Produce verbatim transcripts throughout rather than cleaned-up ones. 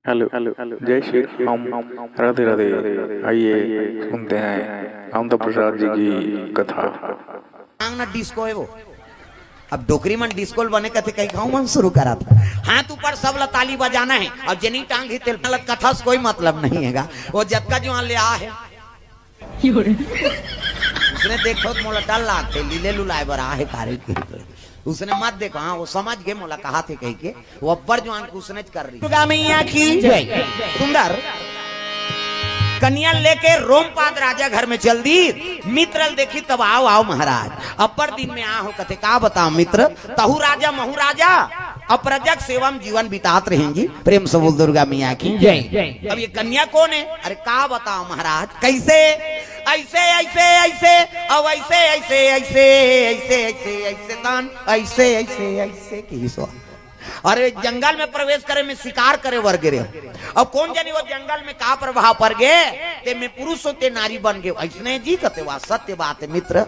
Hello, जय श्री राम, राधे राधे। आइए, सुनते हैं कामता प्रसाद जी की कथा। मांगना डिस्को है वो। अब डोकरी मन डिस्को ल बने कथे कही खाऊ मन शुरू करा था। हाथ ऊपर, सब ला ताली बजाना है। और जेनी टांग ही तेल, गलत कथा से कोई मतलब नहीं हैगा। वो जतका जुआन ले आ है। उसने देखो तो मोला डर लागथे, लीले लुलाए बर आ है कारे के। उसने मत देखो, हाँ, वो समझ गए मोला कहा थे कही के। वो अब्बड़ जुआन कुछ नहीं कर रही। दुर्गा मैया की जय। सुंदर कन्या लेके रोमपाद राजा घर में चल दी। मित्र ल देखी तब आओ, आओ महाराज, अब्बड़ दिन में आ हो। कथे का बताओ मित्र, तहु राजा महु राजा, अप्रजक सेवा में जीवन बितात रहेंगी। प्रेम से बोल दुर्गा मैया की जय। अब ये कन्या कौन है? अरे का बताओ महाराज, कैसे? ऐसे, ऐसे, ऐसे, अब ऐसे, ऐसे, ऐसे, ऐसे, ऐसे, ऐसे, तान, ऐसे, ऐसे, ऐसे की सो। अरे जंगल में प्रवेश करे में शिकार करे बर गे रहे। अब कौन जानी वो जंगल में का प्रभाव पड़ गए, ते में पुरुष होते नारी बन गए। ऐसने जी कते वा सत्य बात है मित्र।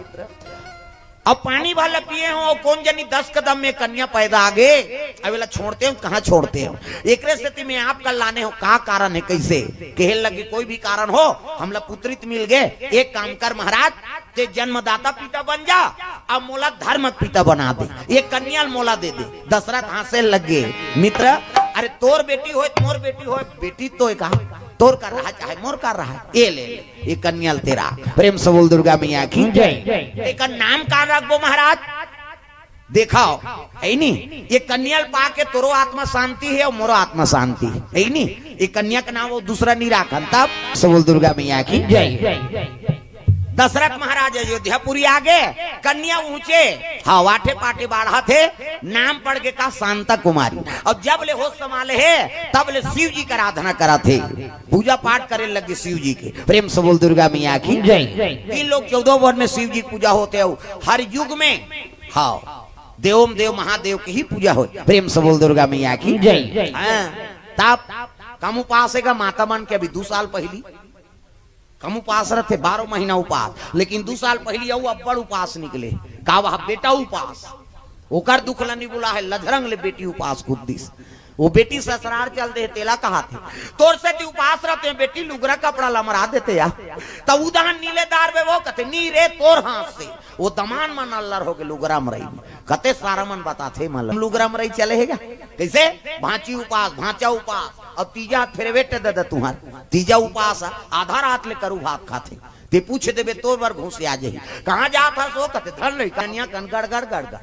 अब पानी भर ल पिए हो, अउ कौन जानी दस कदम में कन्या पैदा आ गे। अब एला छोड़ते हो, कहाँ छोड़ते हो? एकरे सेती में आप कर लाने हो, का कारण है, कैसे? कहे लगे कोई भी कारण हो, हमला पुत्री त मिल गए, एक काम कर महाराज, ते जन्मदाता पिता बन जा, अब मोला धर्म पिता बना दे, ये कन्या ल मोला दे दे। दशरथ हंसे लगे, मित्र, अरे तोर बेटी होय, मोर बेटी होय, बेटी तो एक, तोर कर रहा चाहे मोर कर रहा, ये ले ले, ये कन्या ल तेरा। प्रेम से बोल दुर्गा मैया की जय। एकर नाम का रखबो महाराज? देखाओ, है नी? ये कन्या ल पाके तोरो आत्मा शांति है और मोरो आत्मा शांति है, है नी? ये कन्या का नाम वो दूसरा नहीं राखन, तब से बोल दुर्गा मैया की जय। दशरथ महाराज अयोध्यापुरी आ गे, कन्या ऊंचे, हाँ, वाठे पाटे बाढ़ा थे, नाम पड़ के का शांता कुमारी। अब जब ले होश संभाले है, तब ले शिव जी का आराधना करा थे, पूजा पाठ करे लगे शिव जी के। प्रेम से बोल दुर्गा मैया की जय। तीन लोक चौदह भुवन में शिव जी की पूजा होते हो हर युग में। हाँ, देवम देव महादेव की ही पूजा हो। प्रेम से बोल दुर्गा मैया की जय। हाँ, तब कम उपास है का माता मन के अभी दो साल पहली कम उपास रहते, बारह महीना उपास, लेकिन दो साल पहली अउ अब्बड़ उपास निकले। का वह बेटा उपास, ओकर दुख ल नहीं बुला है, लझरंग ले बेटी उपास कूद दिस। वो बेटी ससुरार चल दे, तेला कहा थे, तोर से ती उपास रहते हैं बेटी, लुगरा कपड़ा लमरा देते या। तब उदाहरण नीले दार बे वो कहते, "नी रे, तोर हाथ से।" वो दमान मन अल्लर हो गए लुगरा मरई में। कते सारा मन बताथे मन ल। लुगरा मरई चले हे गा? कैसे? भांची उपास, भांचा उपास, अब तीजा हाथ फेरे बेटे दे दे तुहार। तीजा उपास, आधा रात ले करू भात खाथे। ते पूछ देबे तोर बर घूसे आ जाही। कहाँ जात हस ओ? कते धन लई कनिया कन गड़गड़ गड़गड़।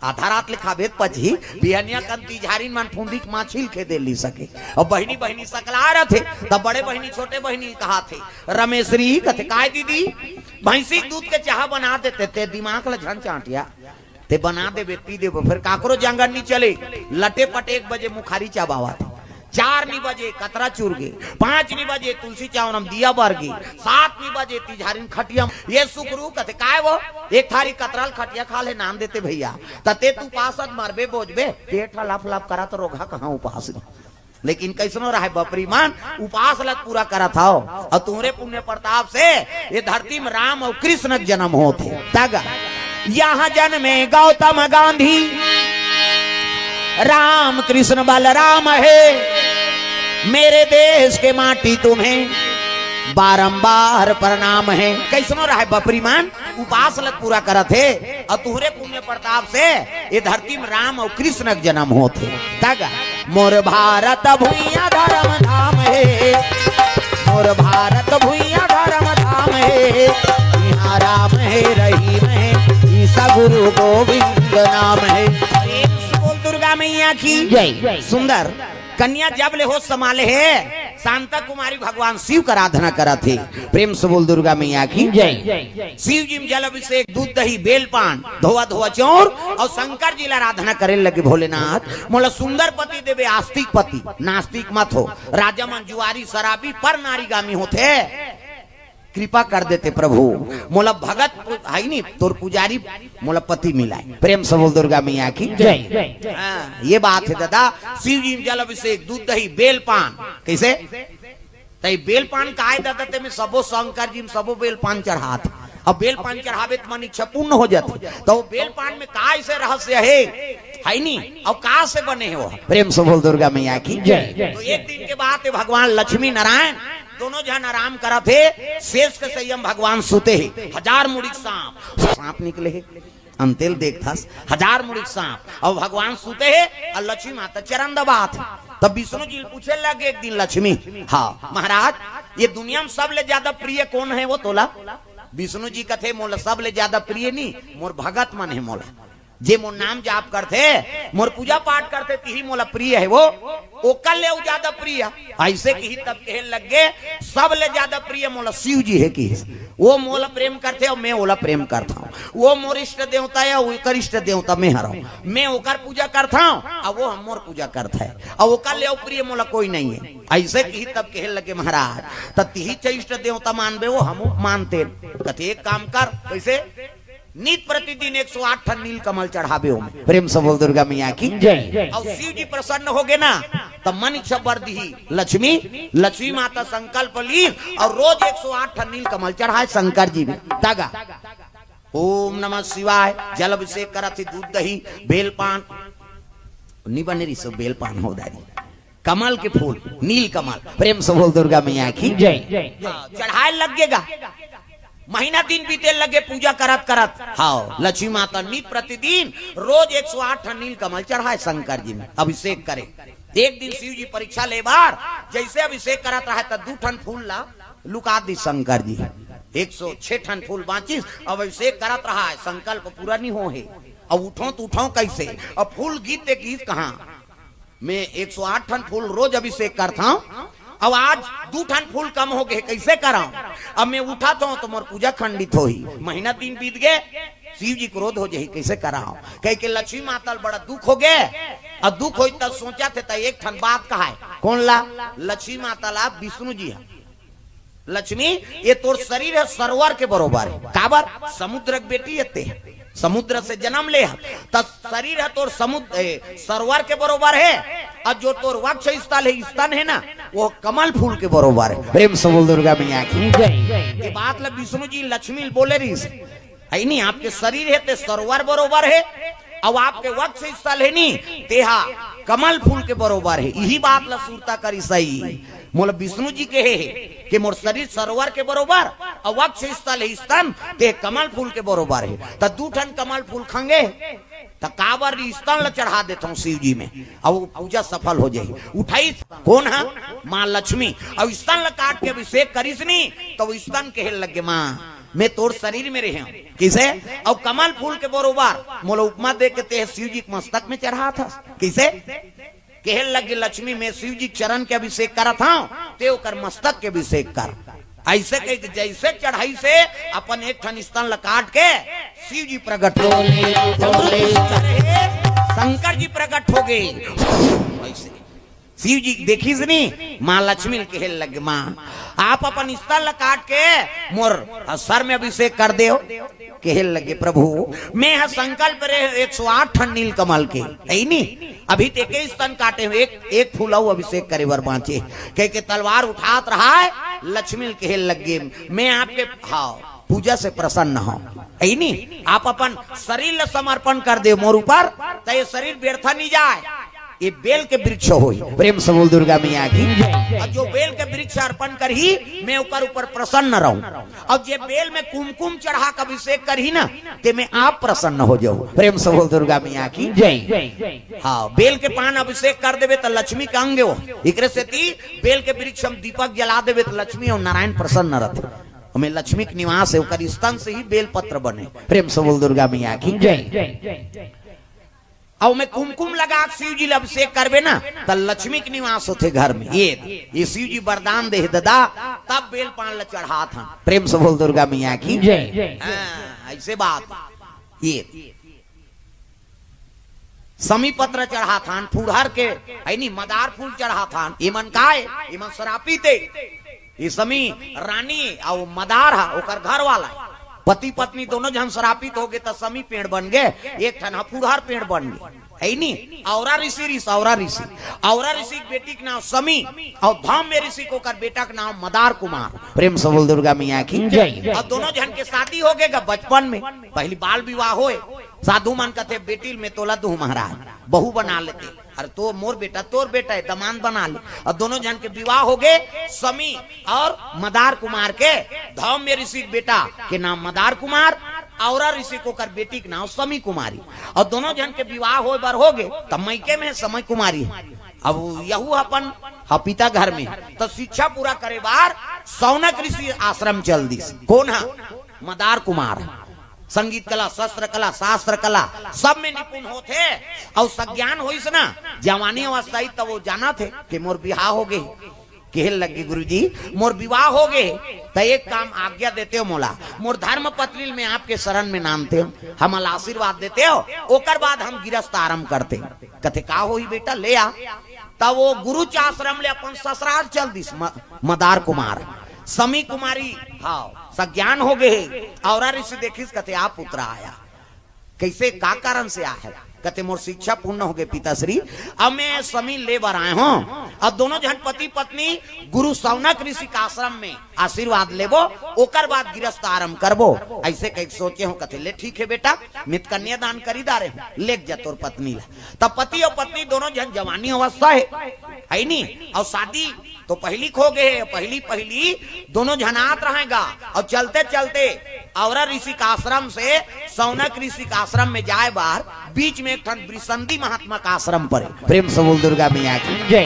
आधा रात ले खाबे त पचही, बिहनिया कन तिजहारिन मन फुंदी के माछी ल खेदे ली सके। अब बहिनी बहिनी सकला रथे, तब बड़े बहिनी छोटे बहिनी कहाथे, रमेश्री कथे, "काय दीदी, भैंसी के दूध के चाह बना देते, ते दिमाग ल झन चांटिया।" ते बना देबे, पी देबे, फिर काकरो जंगल नी चले। लटे पटे एक बजे मुखारी चबावत हे। चार नी बजे कतरा चुर गे, पाँच नी बजे तुलसी चौरा म दिया बर गे, सात नी बजे तिजहारिन खटिया म। ये सुकरू कथे, "काय वो? एक थारी कतरा ल खटिया खा ले नाम देते भैया। त ते तू उपास त मरबे बोजबे, पेट ह लफ लफ करत रोगहा कहाँ उपास नी।" लेकिन कैसनो रहे बपरी मन, उपास ल पूरा करत हव। अउ तुहरे पुण्य प्रताप से ये धरती में राम अउ कृष्ण के जन्म होत हे। तग यहाँ जन्मे गौतम गांधी, राम कृष्ण बलराम हे, मेरे देश के माटी तुम्हें बारंबार प्रणाम है। कैसनो रहे बपरी मन, उपास ल पूरा करत हे, अउ तुहरे पुण्य प्रताप से ये धरती में राम अउ कृष्ण के जन्म होत हे। तग मोर भारत भुइयां धर्म धाम हे, मोर भारत भुइयां धर्म धाम हे, इहाँ राम हे रहीम हे, ईसा गुरु गोविंद नाम हे। प्रेम से बोल दुर्गा मैया की जय। सुंदर कन्या जब ले होश संभाले हे, शांता कुमारी भगवान शिव का आराधना करत हे। प्रेम से बोल दुर्गा मैया की जय। शिव जी में जल अभिषेक, दूध दही बेल पान, धोवा धोवा चौर अउ शंकर जी ला आराधना करे लगे, भोलेनाथ मोला सुंदर पति देबे, आस्तिक पति, नास्तिक मत हो। राजा मन जुआरी शराबी पर नारीगामी होथे। कृपा कर देते प्रभु, मोला भगत हई नी तोर पुजारी, मोला पति मिलाए। प्रेम से बोल दुर्गा मैया की जय। हाँ, ये बात हे दादा। शिव जी में जल अभिषेक, दूध दही बेल पान, कैसे? तई बेल पान काय दादा, ते में सबो शंकर जी में सबो बेल पान चढ़ात। अब बेल पान चढ़ाबे त मन इच्छा पूर्ण हो जाथे। त वो बेल पान में काय से रहस्य हे? है नी? अउ का से बने हे वो? प्रेम से बोल दुर्गा मैया की जय। तो एक दिन के बात हे, भगवान लक्ष्मी नारायण दोनों झन आराम करत हे। सेज के सइया म भगवान सुते हे, हजार मुड़ी के सांप, सांप निकले हे। अंते ल देखथस, हजार मुड़ी के सांप, अउ भगवान सुते हे अउ लक्ष्मी माता चरन दबात हे। तब विष्णु जी ल पूछे लगे एक दिन लक्ष्मी, हाँ महाराज, ये दुनिया म सबले ज्यादा प्रिय कोन हे वो तोला? विष्णु जी कथे, मोला सबले ज्यादा प्रिय नी, मोर भगत मन हे मोला। जे मोर नाम जाप करथे, मोर पूजा पाठ करथे, तिही मोला प्रिय हे वो, ओकर ले अउ ज्यादा प्रिय। अइसे किहिस तब कहे लगे, सबले ज्यादा प्रिय मोला शिव जी हे किहिस। वो मोला प्रेम करथे अउ मैं ओला प्रेम करथंव। वो मोर इष्ट देवता हे अउ ओकर इष्ट देवता मैं हरंव। मैं ओकर पूजा करथंव अउ वो मोर पूजा करथे। अउ ओकर ले अउ प्रिय मोला कोई नइ हे। अइसे किहिस तब कहे लगे महाराज, त तिही च इष्ट देवता मानबे वो, हमू मानतेन। कथे एक काम कर, कइसे? नित प्रतिदिन एक सौ आठ ठन नीलकमल चढ़ाबे ओमे। प्रेम से बोल दुर्गा मैया की जय। अउ शिव जी प्रसन्न होगे ना, त मन इच्छा बर दिही लक्ष्मी। लक्ष्मी माता संकल्प लीस अउ रोज एक सौ आठ ठन नीलकमल चढ़ाय शंकर जी में। तागा ओम नमः शिवाय, जल अभिषेक करत ही, दूध दही, बेल पान, नी बने रहिस बेल पान हो दारी, कमल के फूल, नील कमल। प्रेम से बोल दुर्गा मैया की जय। हाँ, चढ़ाय लगे गा। महीना दिन बीते लगे पूजा करत करत। हाँ, लक्ष्मी माता नित प्रतिदिन रोज एक सौ आठ ठन नील कमल चढ़ाय शंकर जी में, अभिषेक करे। एक दिन शिव जी परीक्षा ले बर जइसे अभिषेक करत रहय, त दू ठन फूल ला लुका दिस शंकर जी। एक सौ छह ठन फूल बांचिस, अब अभिषेक करत रहय, संकल्प पूरा नी होहे। अब उठंव त उठंव कइसे? अब फूल गिस ते गिस कहाँ? मैं एक सौ आठ ठन फूल रोज अभिषेक करथंव, अब आज दू ठन फूल कम होगे, कइसे करंव? अब मैं उठत हंव त मोर पूजा खंडित होही। महीना दिन बीत गे, शिव जी क्रोध हो जाही, कइसे करंव? कहिके लक्ष्मी माता ल बड़ा दुख होगे। अब दुख होइस त सोचत हे त एक ठन बात कहय। कोन ला? लक्ष्मी माता ला विष्णु जी ह। लक्ष्मी, ये तोर शरीर हे सरोवर के बरोबर हे। काबर? समुद्र के बेटी हे ते, समुद्र से जनम ले हस, त शरीर हे तोर समुद्र, ए, सरोवर के बरोबर हे। अउ जो तोर वक्ष स्थल हे, स्तन हे ना, वो कमल फूल के बरोबर हे। प्रेम से बोल दुर्गा मैया की जय। ये बात ला विष्णु जी लक्ष्मी ल बोले रहिस। हे नी, आपके शरीर हे ते सरोवर बरोबर हे, अउ आपके वक्ष स्थल हे नी, तेहा कमल फूल के बरोबर हे। इही बात ला सुरता करिस हे। मोला विष्णु जी कहे हे कि मोर शरीर सरोवर के बरोबर, अउ वक्ष स्थल हे स्तन, ते कमल फूल के बरोबर हे। त दू ठन कमल फूल खंगे, त काबर स्तन ला चढ़ा देथंव शिव जी में, अउ पूजा सफल हो जाही। उठाइस कोन ह? माँ लक्ष्मी। अउ स्तन ला काट के अभिषेक करिस नी, त वो स्तन कहे लगे, माँ, मैं तोर शरीर में रहेंव। कइसे? अउ कमल फूल के बरोबर। मोला उपमा दे के तेह शिव जी के मस्तक में चढ़ात हस। कइसे? कहे लगे लक्ष्मी, मैं शिव जी के चरण के अभिषेक करत हंव, ते ओकर मस्तक के अभिषेक कर। अइसे कहिके जइसे चढ़ाइस हे, अपन एक ठन स्तन ल काट के शिव जी प्रगट हो गे। शंकर जी प्रगट होगे। अइसे शिव जी देखिस नी, माँ लक्ष्मी ल कहे लगे, माँ, आप अपन स्तन ल काट के मोर सर में अभिषेक कर देव। कहे लगे, प्रभु, मैं ह संकल्प रेहेंव एक सौ आठ ठन नील कमल के, हे नी? अभी ते एके स्तन काटे हंव, एक, एक फूल अउ अभिषेक करे बर बांचे। कहिके तलवार उठात रहय, लक्ष्मी ल कहे लगे, मैं आपके, हाँ, पूजा से प्रसन्न हंव, हे नी? आप अपन शरीर ल समर्पण कर देव मोर ऊपर, त ये शरीर व्यर्थ नी जाय। ये बेल के वृक्ष होही। प्रेम से बोल दुर्गा मैया की। अउ जो बेल के वृक्ष अर्पण करही, मैं ओकर ऊपर प्रसन्न रहूं। अउ जे बेल में कुमकुम चढ़ा के अभिषेक करही ना, ते में आप प्रसन्न हो जाहू। प्रेम से बोल दुर्गा मैया की जय। हाँ, बेल के पान अभिषेक कर देबे त लक्ष्मी के अंग हो। एकरे सेती बेल के वृक्ष म दीपक जला देबे त लक्ष्मी अउ नारायण प्रसन्न रथे। ओमे लक्ष्मी के निवास हे, ओकर स्तन से ही बेल पत्र बने। प्रेम से बोल दुर्गा मैया की जय। अउ ओमे कुमकुम लगा के शिव जी ल अभिषेक करबे ना, त लक्ष्मी के निवास होथे घर में। ये, ये शिव जी वरदान दे हे ददा, तब बेल पान ल चढ़ात हन। प्रेम से बोल दुर्गा मैया की जय। हाँ, अइसे बात। ये समी पत्र चढ़ाथन, फुड़हर के, हे नी, मदार फूल चढ़ाथन। एमन काय? एमन श्रापित हे। ये समी रानी अउ मदार ह, ओकर घर वाला हे। पति पत्नी दोनों झन श्रापित होगे, त समी पेड़ बन गे, एक ठन ह फुड़हर पेड़ बन गे, हे नी? औरा ऋषि, ऋषि, औरा ऋषि, औरा ऋषि के बेटी के नाम समी, अउ धौम्य ऋषि के ओकर बेटा के नाम मदार कुमार। प्रेम से बोल दुर्गा मैया की जय। अउ दोनों झन के शादी होगे गा बचपन में, पहिली बाल विवाह होय, साधु मन कथे, "बेटी ल मैं तोला दूं महाराज, बहू बना लेते।" "अरे तो मोर बेटा तोर बेटा हे, दमांद बना ले।" अउ दोनों झन के विवाह होगे समी अउ मदार कुमार के। धौम्य ऋषि के बेटा के नाम मदार कुमार, औरा ऋषि के ओकर बेटी के नाम समी कुमारी। अउ दोनों झन के विवाह होय बर होगे, त मइके में समी कुमारी हे। अब यहू अपन ह पिता घर में, त शिक्षा पूरा करे बर सौनक ऋषि आश्रम चल दिस। कोन ह? मदार कुमार। संगीत कला, शस्त्र कला, शास्त्र कला, सब में निपुण होथे। अउ सज्ञान होइस ना, जवानी अवस्था ही, त वो जानथे कि मोर बिहाव होगे। कहे लगे, "गुरुजी, मोर विवाह होगे, त एक काम आज्ञा देतेव मोला, मोर धर्म पत्नी ल मैं आपके शरण में नानतेव, हमला आशीर्वाद देतेव, ओकर बाद हम गिरस्थ आरंभ करतेव।" कथे, "का होही बेटा, ले आ।" त वो गुरुच आश्रम ले अपन ससुराल चल दिस म-, मदार कुमार। समी कुमारी, हाँ, सज्ञान होगे हे। औरा ऋषि देखिस, कथे, "आ पुत्र आया।" "कइसे, का कारण से आय हस?" कथे, "मोर शिक्षा पूर्ण होगे पिताश्री, अब मैं समी ले बर आय हंव, अब दोनों झन पति पत्नी गुरु सौनक ऋषि के आश्रम में आशीर्वाद लेबो, ओकर बाद गिरस्थ आरंभ करबो, अइसे कहिके सोचे हंव।" कथे, "ले ठीक हे बेटा, मैं त कन्यादान करी डारे हंव, लेग जा तोर पत्नी ला।" त पति अउ पत्नी दोनों झन जवानी अवस्था हे, हे नी? अउ शादी तो पहिली क होगे हे, पहिली पहिली दोनों झन आत रहय गा, अउ चलते चलते औरा ऋषि के आश्रम से सौनक ऋषि के आश्रम में जाय बर बीच में एक ठन वृषंदी महात्मा के आश्रम परे। प्रेम से बोल दुर्गा मैया की। जय।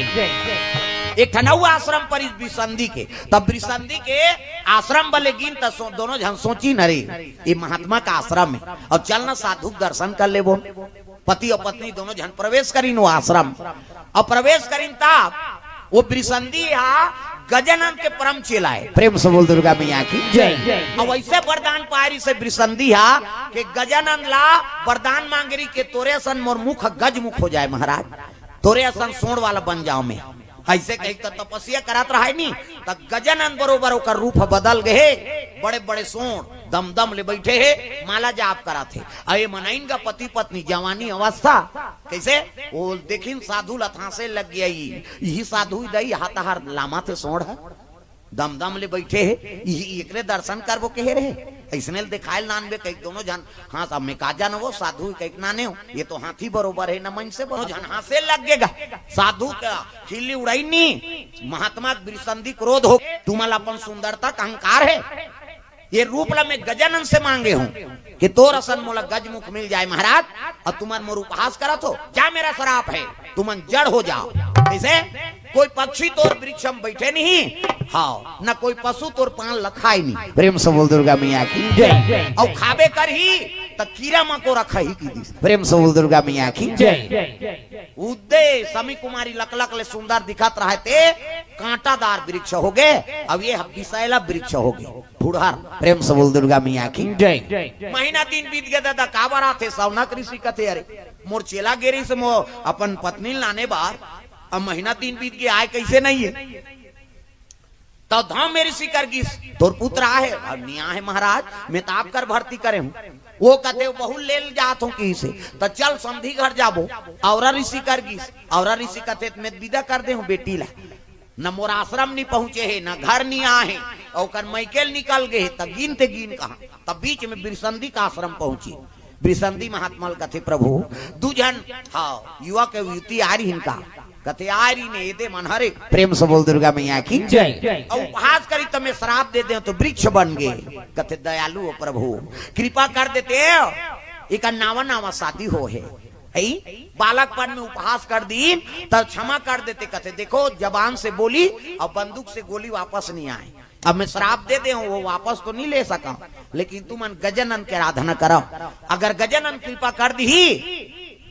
एक ठन अउ आश्रम परिस वृषंदी के, तब वृषंदी के आश्रम बले गिन त सो-, दोनों झन सोचिन, "अरे, ये महात्मा के आश्रम हे, अउ चल ना साधु के दर्शन कर लेबो।" पति अउ पत्नी दोनों झन प्रवेश करिन वो आश्रम। अउ प्रवेश करिन तब वो वृषंदी हा गजानन के परम चेला हे। प्रेम से बोल दुर्गा मैया की। जय। अउ अइसे वरदान पाय रिहिसे वृषंदी हा कि गजानन ला वरदान मांगे रिहिस कि तोरे असन मोर मुख गजमुख हो जाय महाराज, तोरे असन सोंड़ वाला बन जांव मैं। अइसे कहिके त तपस्या करत रहय नी, त गजानन बरोबर ओकर रूप बदल गे हे। बड़े-बड़े सोंड़ दमदम ले बइठे हे, माला जाप करत हे। अउ ए मनइन गा पति पत्नी जवानी अवस्था, कइसे? वो देखिन साधु ल त हाँसे लग गे, "इही साधु दई, हा तहार लामत हे सोंड़ ह, दमदम ले बइठे हे, इही एकरे दर्शन करबो कहे रहे, अइसने ल देखाय ल नानबे," कहिके दोनों झन हाँ, त मैं का जानंव, वो साधु कहिके नानेंव, ये तो हाथी बरोबर हे, न मनसे बरोबर। झन हाँसे लग गे गा। साधु के खिल्ली उड़ाइन नी, महात्मा के वृषंदी क्रोध हो, तुमन ल अपन सुंदरता के अहंकार हे, ये रूप ला मैं गजानन से मांगे हंव कि तोर असन मोला गजमुख मिल जाय महाराज, अउ तुमन मोर उपहास करत हो, जा मेरा श्राप हे, तुमन जड़ हो जाव। कइसे? कोई पक्षी तोर वृक्ष में बइठे नहीं, हाँ, न कोई पशु तोर पान ल खाय नहीं। प्रेम से बोल दुर्गा मैया की। जय। अउ खाबे करही त कीरा मकोरा खाही कहि दिस। प्रेम से बोल दुर्गा मैया की। जय। उदे समी कुमारी लकलक ले सुंदर दिखत रहय ते कांटादार वृक्ष होगे, अउ ये ह बिसैला वृक्ष होगे। फुड़हर। प्रेम से बोल दुर्गा मैया की। जय। महीना दिन बीत गे दादा, काबर आथे? सौनक ऋषि कथे, "अरे, मोर चेला गे रिहिस, मोर अपन पत्नी ल लाने बर, अब महीना दिन बीत गे, आय कइसे नहीं हे?" त धौम्य ऋषि कर गिस, "तोर पुत्र आहे?" "अउ निया हे महाराज, मैं त आप कर भर्ती करे हंव।" वो कथे, "बहू ल ले ल जात हंव कहिसे, त चल समधी घर जाबो।" औरा ऋषि कर गिस, औरा ऋषि कथे, "त मैं त विदा कर दे हंव बेटी ला, न मोर आश्रम नी पहुंचे हे, न घर नी आहे, अउ ओकर मइके ल निकल गे हे, त गिन ते गिन कहाँ?" त बीच में वृषंदी का आश्रम पहुंची। वृषंदी महात्मा ल कथे, "प्रभु, दू झन, हाँ, युवा के युवती आय रिहिन का?" कथे, "आय रिहिन, एदे मन हरे।" प्रेम से बोल दुर्गा मैया की। जय। अउ उपहास करिस त मैं श्राप दे देंव त वृक्ष बन गे। कथे, "दयालु हो प्रभु, कृपा कर देते, एकर नावा नावा शादी होहे। अई, बालकपन में उपहास कर दीन, त क्षमा कर देते।" कथे, "देखो, जबान से बोली अउ बंदूक से गोली वापस नहीं आय। अब मैं श्राप दे दे हंव, वो वापस तो नहीं ले सकंव, लेकिन तुमन गजानन के आराधना करव। अगर गजानन कृपा कर दिही,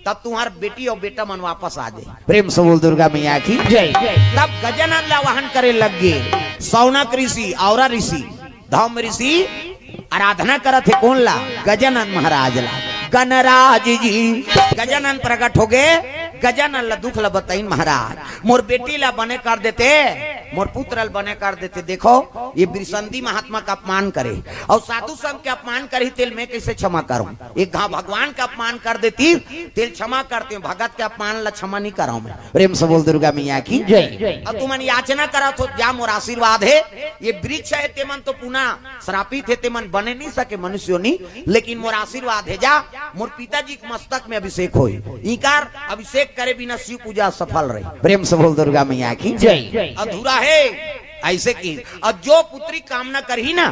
तब तुम्हर बेटी अउ बेटा मन वापस आ जाही।" प्रेम से बोल दुर्गा मैया की। जय। तब गजानन ला आवाहन करे लग गे। सौनक ऋषि, औरा ऋषि, धौम्य ऋषि आराधना करत हे कोन ला? गजानन महाराज ला। "गणराज जी।" गजानन प्रगट होगे। गजानन ला दुख ला बताइन, "महाराज, मोर बेटी ला बने कर देते, मोर पुत्र ल बने कर देते। देखो, ये वृषंदी महात्मा का अपमान करे अउ साधु संघ के अपमान करही, तेल मैं कैसे क्षमा करूं? एक घांव भगवान का अपमान कर देती, तेल क्षमा करते हूं, भगत के अपमान ला क्षमा नहीं कराऊं मैं। प्रेम से बोल दुर्गा मैया की जय। अब तुमन याचना करत हो, जा मोर आशीर्वाद हे, ये वृक्ष हे, तेमन तो पुनः श्रापित हे, तेमन बने नहीं सके मनुष्य योनि, लेकिन मोर आशीर्वाद हे, जा मोर पिताजी के मस्तक में अभिषेक होई। इकर अभिषेक करे बिना शिव पूजा असफल रही। प्रेम से बोल दुर्गा मैया की जय। अधूरा हे, ऐसे की। अउ जो पुत्री कामना करही ना,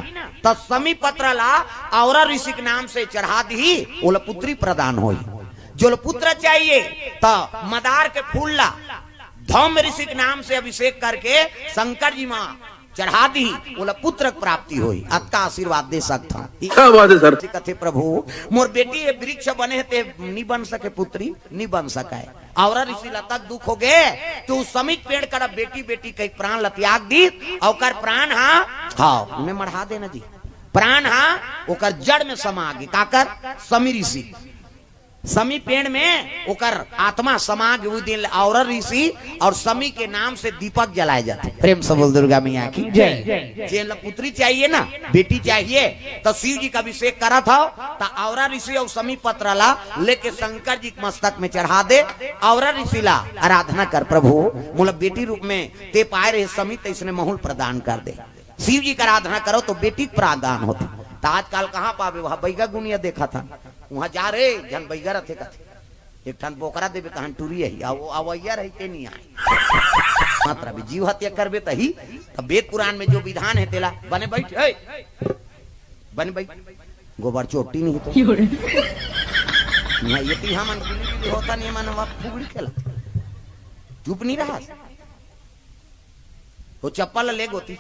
त समी पत्र ला औरा ऋषि के नाम से चढ़ा दीही, ओला पुत्री प्रदान होई। जो ला पुत्र चाहिए, त मदार के फूल ला धौम्य ऋषि के नाम से अभिषेक करके शंकर जी मां चढ़ा दीही, ओला पुत्र के प्राप्ति होई। अतका आशीर्वाद दे सकथन। क्या बात है सर। कथे, प्रभु, मोर बेटी ये वृक्ष बने हे, ते नी बन सके पुत्री, नी बन सके। औरा ऋषि ला तक दुख हो गे, तो उस समी के पेड़ करा बेटी बेटी कही प्राण ला त्याग दी, अउ ओकर प्राण हा, हाँ, उन्हें मढ़ा देना जी, प्राण हा ओकर जड़ में समा गे। काकर? समी ऋषि। समी पेड़ में ओकर आत्मा समा गे। उही दिन ले औरा ऋषि अउ समी के नाम से दीपक जलाए जाथे। प्रेम से बोल दुर्गा मैया की जय। जेन ला पुत्री चाहिए ना, बेटी चाहिए, त शिव जी का अभिषेक करत हव, त औरा ऋषि अउ समी पत्र ला लेके शंकर जी के मस्तक में चढ़ा दे। औरा ऋषि ला आराधना कर, प्रभु, मोला बेटी रूप में ते पाए रहे समी, तइसने महूं ल प्रदान कर दे। शिव जी का आराधना करो तो बेटी के प्रदान होथे। त आजकल कहां पाबे, वहां बैगा गुनिया देखत हन, वहां जा रे, झन बैगा रथे कथे। एक ठन बोकरा देबे तहन टूरी अही, अउ अवइया रही ते नी आए। मात्र अभी जीव हत्या करबे तही, त वेद पुराण में जो विधान हे तेला, बने बैठ, ए, बने बैठ, गोबर चोटी नहीं तो। ना, ये ती हमन गुली गुली होता नहीं, मन अब फुगड़ी खेला। चुप नहीं रहा। वो चप्पल ले गोती।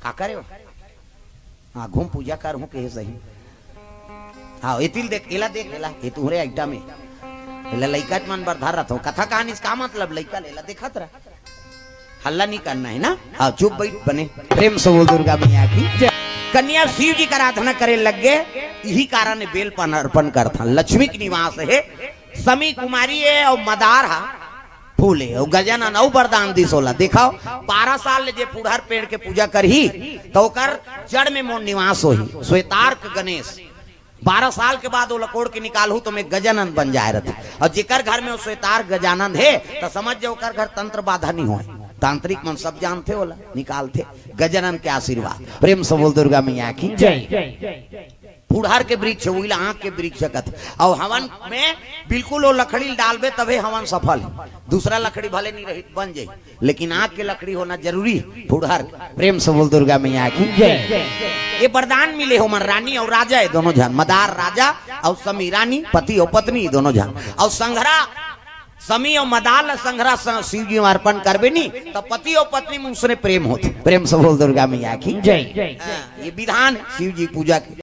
का करे हो? हाँ, घूम पूजा कर हूँ कहे सही। हाँ, एतिल देख, एला देख, एला, ये तुहरे आइटम हे। एला लइका मन बर धर रथो। कथा कहानी से का मतलब, लइका लेला देखत रह। हल्ला नहीं करना है ना? हाँ, चुप बैठ बने। प्रेम से बोल दुर्गा मैया की जय। कन्या शिव जी का आराधना करे लग गे, यही कारण हे बेल पान अर्पण करथन। लक्ष्मी के निवास हे, समी कुमारी हे अउ मदार हा फूल हे, अउ गजानन अउ वरदान दिस ओला। देखव, बारह साल ले जे फुड़हर पेड़ के पूजा करही, त ओकर जड़ में मोर निवास होही। श्वेतार्क गणेश, बारह साल के बाद ओला कोड़ के निकालहू, त मैं गजानन बन जाए रथे। अउ जेकर घर में वो श्वेतार्क गजानन हे, त समझ जा, ओकर घर तंत्र बाधा नहीं होय। तांत्रिक मन सब जानथे, ओला निकालथे। गजानन के आशीर्वाद। प्रेम से बोल दुर्गा मैया की जय। फुड़हर के वृक्ष, उइला आंख के वृक्ष कथे। अउ हवन में बिल्कुल वो लकड़ी डालबे तभे हवन सफल हे। दूसरा लकड़ी भले नहीं रही, बन जाई, लेकिन आंख के लकड़ी होना जरूरी हे। फुड़हर, प्रेम से बोल दुर्गा मैया की जय। ये वरदान मिले हे ओमन, रानी अउ राजा हे दोनों झन, मदार राजा अउ समी रानी, पति अउ पत्नी दोनों झन। अउ संघरा समी अउ मदार ला संघरा स-, शिव जी में अर्पण करबे नी, त पति अउ पत्नी में उसने प्रेम होथे। प्रेम से बोल दुर्गा मैया की जय। हाँ, ये विधान हे शिव जी पूजा के।